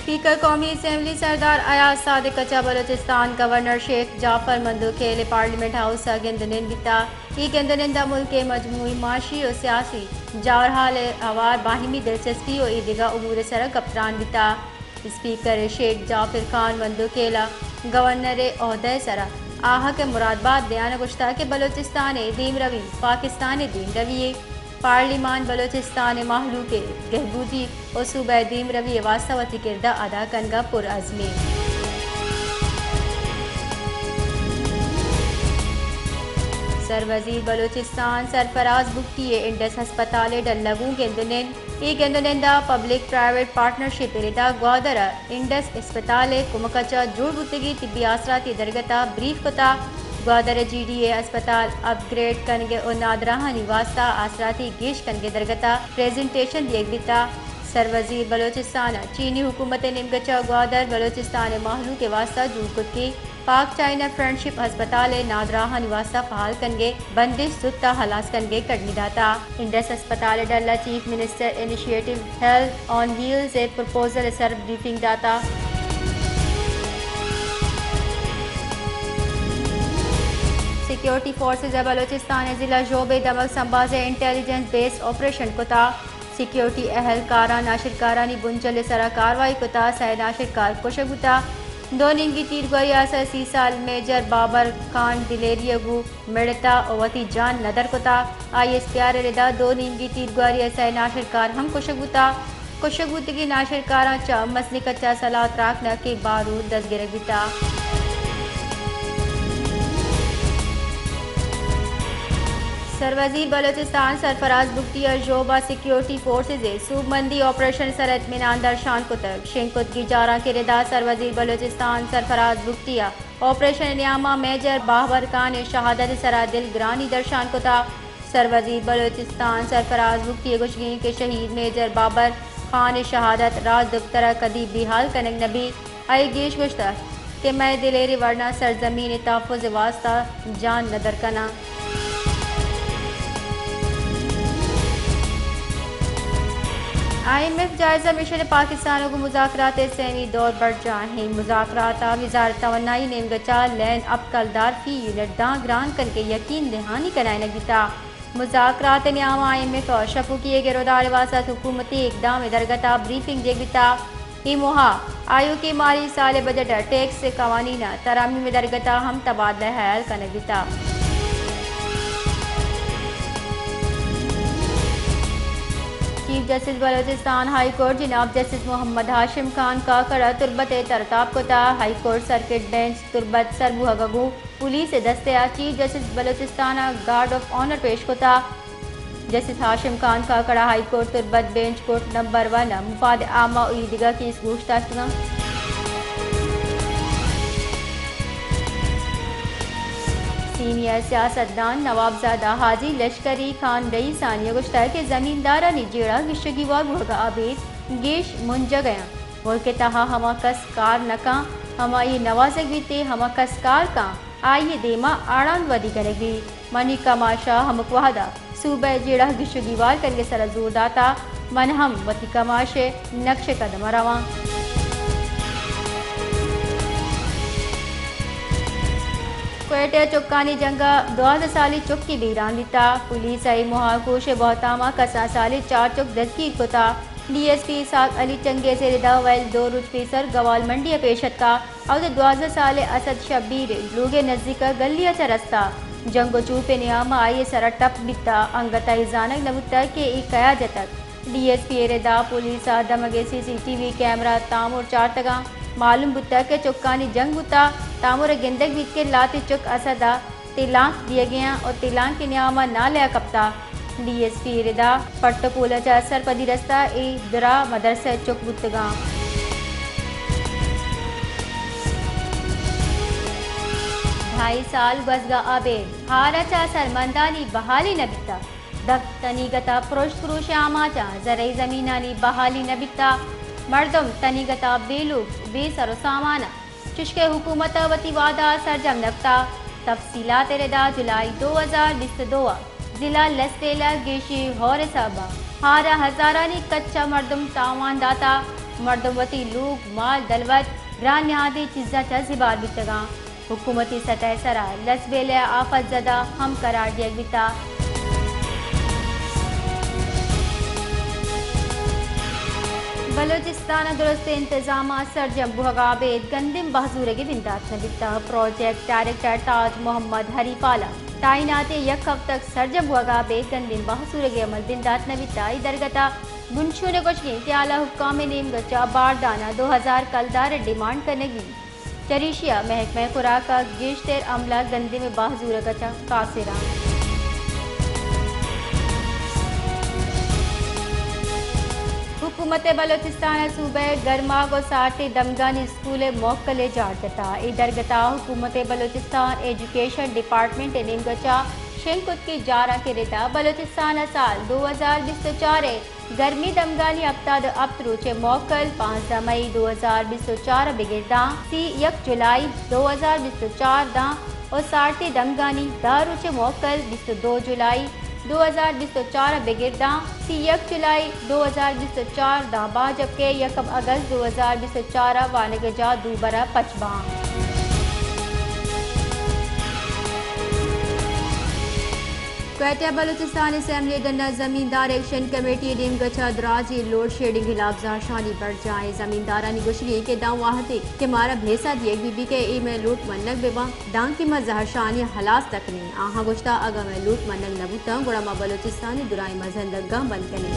اسپیکر قومی اسمبلی سردار ایاز صادق ءَ چہ بلوچستان گورنر شیخ جعفر مندوخیل ءِ پارلیمنٹ ہاؤس ءَ گند ءُ نند بیتا۔ اے گند ءُ نند ءَ ملک ءِ مجموعی معاشی ءُ سیاسی جارحال ءِ ہوار باہمی دلچسپی ءُ اے دگہ امور ءِ سرا گپ تران بیتا۔ اسپیکر شیخ جعفر خان مندوخیل ءَ گورنر ءِ عہدہ ءِ سرا آہگ ءِ مراد بات بیان ءَ گوشتا کہ بلوچستان ءِ دیمروی پاکستان ءِ دیمروی یے۔ پارلیمان بلوچستان ءِ مہلوک ءِ گہبودی ءُ صوبہ ءِ دیمروی ءِ واستہ وتی کرد ءَ ادا کنگ ءَ پرعزم ایں۔ سروزیر بلوچستان سرفراز بگٹی ءِ انڈس ہسپتال ءِ ڈل ءَ گوں گند ءُ نند۔ اے گند ءُ نند ءَ پبلک پرائیویٹ پارٹنرشپ ءِ ردا گوادر ءَ انڈس ہسپتال ءِ کمک ءَ چہ جوڑ بوتگیں طبی آسراتی ءِ درگت ءَ بریف کتا۔ گوادر ءِ جی ڈی اے ہسپتال اپ گریڈ کنگ ءُ نادراہانی واستہ آسراتی گیش کنگ ءِ درگت ءَ پریزنٹیشن دیگ بیتا۔ سروزیر بلوچستان ءَ چینی حکومت ءِ نیمگ ءَ چہ گوادر بلوچستان ءِ مہلوک ءِ واستہ جوڑ کتگیں پاک چائنا فرینڈشپ ہسپتال ءِ نادراہانی واستہ فعال کنگ ءِ بندش زوت ءَ ہلاس کنگ ءِ کڈنی داتا۔ انڈس ہسپتال ءِ ڈل ءَ چیف منسٹر انیشیٹو ہیلتھ آن ویلز ءِ پروپوزل ءِ سر بریفنگ داتا۔ سیکیورٹی فورسز ءَ بلوچستان ءِ ضلع ژوب ءِ دمگ سمباز ءَ انٹیلیجنس بیسڈ آپریشن کتا۔ سیکیورٹی اہلکاراں ناشرکارانی بنجل ءِ سرا کاروائی کتا، سئے ناشرکار کشگ بوتا۔ دو نیمگی تیرگواری ءَ سر سی سال میجر بابر خان دلیری ءَ گوں مڑتا ءُ وتی جان ندر کتا۔ آئی ایس پی آر ءِ ردا دو نیمگی تیرگواری ءَ سئے ناشرکار ہم کشگ بوتا۔ کشگ بوتگیں ناشرکاراں چہ مزنیں کچا سلاہ ءُ تراکنہ کہ بارود دزگرگ بیتا۔ سروزیر بلوچستان سرفراز بگٹی ءَ ژوب ءَ سیکیورٹی فورسز ءِ سوبمندی آپریشن ءِ سر ءَ اطمینان درشان کتگ۔ شنگ کتگی جاراں کہ ردا سروزیر بلوچستان سرفراز بگٹی ءَ آپریشن ءِ نیام ءَ میجر باہبر خان ءِ شہادت ءِ سرا دلگرانی درشان کتا۔ سروزیر بلوچستان سرفراز بگٹی ءِ گوشگ ایں کہ شہید میجر باہبر خان ءِ شہادت راج دپتر ءَ کدی بے ہال کنگ نہ بیت۔ آئی ءَ گیش گوشتگ کہ مئے دلیریں ورنا سرزمین ءِ تحفظ ءِ واستہ جان ندر کناں۔ آئی ایم ایف جائزہ مشن ءِ پاکستان ءَ گوں مذاکرات ءِ سیمی دور برجاہ ایں۔ مذاکرات ءَ وزارت توانائی ءِ نیمگ ءَ چہ لین اپ کلدار فی یونٹ داں گران کنگ ءِ یقین دہانی کنائینگ بیتا۔ مذاکرات ءِ نیام ءَ آئی ایم ایف ءَ شپوکی ءِ گرودار ءِ واستہ حکومتی اقدام ءِ درگت ءَ بریفنگ دیگ بیتا۔ اے موہ ءَ آیوکیں مالی سال ءِ بجٹ ءَ ٹیکس ءِ قوانین ءِ ترامیم ءِ درگت ءَ ہم تبادلہ ہیال کنگ بیتا۔ Chief justice Balochistan high court جناب جسٹس محمد ہاشم خان کاکڑ ءَ تربت ءِ ترتاب کتا۔ ہائی کورٹ سرکٹ بینچ تربت سر بوہگ ءَ گوں پولیس ءِ دست ءَ چیف جسٹس بلوچستان ءَ گارڈ آف آنر پیش کتا۔ جسٹس ہاشم خان کاکڑ ءَ ہائی کورٹ تربت بینچ کورٹ نمبر ون ءَ مفاد عامہ ءُ اے دگہ کیس گوش داشتگ اَنت۔ سینئر سیاستدان نوابزادہ حاجی لشکری خان رئیسانی ءَ گوشتگ کہ زمیندارانی جیڑہ گیش ءُ گیوار بوہگ ءَ ابید گیش منجگ ءَ اَنت۔ ملک ءِ تہا ہما کس کار نہ کن، ہما اے نوازگ بیت ءُ ہما کس کار کن، آئی ءِ دیما آڑاند ودی کنگ بیت۔ منی کماش ءَ ہمک وہد ءَ صوبہ ءِ جیڑہ گیش ءُ گیوار کنگ ءِ سرا زور داتا، من ہم وتی کماش ءِ نقش ءِ قدم ءَ رواں۔ کوئٹہ ءَ چکانی جنگ ءَ دوازدہ سالی چکے بیران بیتا۔ پولیس ءَ اے موہ ءَ کوش ءِ بہتام ءَ کسان سالی چار چک دزگیر کتا۔ ڈی ایس پی اسحاق علی چنگیز ءِ ردا ویل دو روچ پیسر گوال منڈی ءَ پیش اتکا۔ اود ءَ دوازدہ سالیں اسد شبیر لوگ ءِ نزیک ءَ گلی ءَ چہ رستا۔ جنگ ءُ چوپ ءِ نیام ءَ آئی ءِ سر ءَ ٹپ بیتا، انگت ءَ اے زانگ نہ بوتگ کہ اے کیا جتگ۔ ڈی ایس پی ءِ ردا پولیس ءَ دمگ ءِ سی سی ٹی وی کیمرہ تامر چارتگاں۔ معلوم بوتگ کہ چکانی جنگ بوتا، تامر ءَ گندگ بیت کہ لہتے چک اسد ءَ تلانک دیگیاں ءُ تلانک ءِ نیام ءَ نالے ءَ کپتا۔ ڈی ایس پی ءِ ردا پٹ ءُ پول ءَ چہ سرپدی رستا، اے درا مدرسہ ءِ چک بوتگاں۔ ڈھائی سال گوزگا ابید ہار ءَ چہ سرمندانی بحالی نہ بیتا۔ دپ تنیگت ءَ پروشت پروش ءِ آماچاں زرعی زمینانی بحالی نہ بیتا۔ مردم تنیگت ءَ بے لوگ، بے سر ءُ سامان ءَ۔ چشکہ حکومت ءَ وتی وعدہ ءَ سرجم نہ کتا۔ تفصیلات ءِ ردا جولائی دو ہزار بیست ءُ دو ءَ ضلع لسٹیل ءَ گیشیں ہور ءِ سبب ءَ ہار ءَ ہزارانی کچ ءَ مردم تاوان داتا۔ مردم وتی لوگ، مال، دلوت، گران نہادی چیزاں چہ زبہر بیتگاں۔ حکومتی سطح ءِ سرا لسبیلہ ءَ آفت زدہ ہم قرار دیگ بیتا۔ بلوچستان ءَ درستیں انتظاماں سرجم بوہگا ابید گندم بہزورگے بندات نہ بیتا۔ پروجیکٹ ڈائریکٹر تاج محمد ہریپال ءَ تعیناتی یک ہفتگ سرجم بوہگا ابید گندم بہزورگے عمل بندات نہ بیتا۔ اے درگت ءَ بنشون ءِ گوشگ انت کہ اعلی حکام ءِ نیمگ ءَ چہ باردان ءَ دو ہزار کلدار ڈیمانڈ کنگ بیت۔ چریشی ءَ محکمہ خوراک ءَ گیشتر عملہ گندم ءِ بہزورگ ءَ چہ قاصر انت۔ حکومت بلوچستان ءَ صوبہ ءِ گرماگ ءُ سارتی دمگانی اسکول ءِ موکل ءِ جار جتا۔ اے درگت ءَ حکومت بلوچستان ایجوکیشن ڈیپارٹمنٹ ءِ نیمگ ءَ چہ شنگ کتگیں جاراں کہ ردا بلوچستان ءَ سال دو ہزار بیست ءُ چار ءِ گرمی دمگانی ہپتاد ءُ ہپت روچ ءِ موکل پانزدہ مئی دو ہزار بیست ءُ چار ءَ بگر داں سی یک جولائی دو ہزار بیست ءُ چار داں ءُ سارتی دمگانی دہ روچ ءِ موکل بیست ءُ دو جولائی دو ہزار بیست ءُ چار ءَ بگر داں سی یک جولائی دو ہزار بیست ءُ چار داں باں، جبکہ یکم اگست دو ہزار بیست ءُ چار ءَ وانگ ءِ جاہ دوبر ءَ پچ باں۔ کوئٹہ، بلوچستان اسمبلی ءِ ڈن ءَ زمیندار ایکشن کمیٹی ءِ نیمگ ءَ چہ دراجیں لوڈ شیڈنگ ءِ ہلاپ زہرشانی برجاہ ایں۔ زمیندارانی گوشگ ایں کہ داں وہدے کہ مارا بھیسہ دیگ بہ بیت کہ اے مئے لوٹ منگ بہ باں، دانکہ ما زہرشانی ءَ ہلاس نہ کنیں۔ آہاں گوشتہ، اگاں مئے لوٹ منگ نہ بوتاں، گڑا ما بلوچستان ءِ درائیں مزن دگاں بند کنیں۔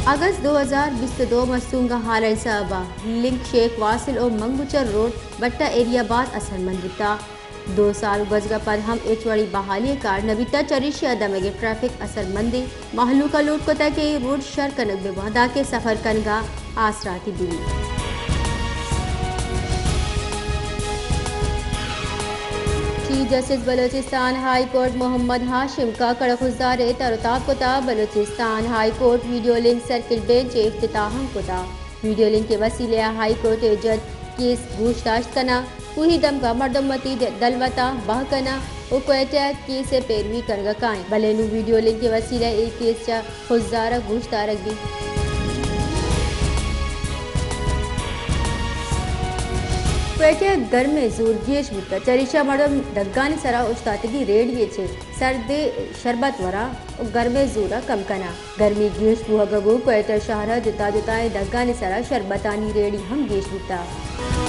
اگست دو ہزار بیست ءُ دو ءَ سونگ ءِ ہالانی سبب ءَ لنک شیخ واصل ءُ منگوچر روڈ بٹہ ایریا باز اثرمند بوتہ۔ دو سال گوزگ ءَ پد ہم ہچ وڑیں بحالی ءِ کار نہ بیتہ، چریشی ءَ دمگ ءِ ٹریفک اثرمندیں۔ مہلوک ءَ لوٹ کتہ کہ اے روڈ شر کنگ بہ باں، دانکہ سفر کنگ ءَ آسراتی بہ بیت۔ Chief justice Balochistan high court Muhammad Hashim Kakar ءَ خضدار ءِ تر ءُ تاب کتہ۔ Balochistan high court video link circle bench ءِ افتتاح ہم کتہ۔ ویڈیو لنک ءِ وسیلہ ءَ ہائی کورٹ ءِ جج کیس گوش داشت کناں۔ کوہی دمگ ءَ مردم وتی دلوتاں بہا کناں ءُ کوئٹہ ءَ کیس ءِ پیروی کنگ ءَ کائیں، بلے نوں ویڈیو لنک ءِ وسیلہ ءَ اے کیس چہ خضدار ءَ گوش دارگ بیت۔ کوئٹہ ءَ گرم ءِ زور گیش بوتگ، چریشی ءَ مردم دگانی سرا اوشتاتگیں ریڑی ءَ چہ سردیں شربت وراں ءُ گرم ءِ زور ءَ کم کناں۔ گرمی گیش بوہگ ءَ گوں کوئٹہ شہر ءِ جتا جتائیں دگانی سرا شربتانی ریڑی ہم گیش بوتگ۔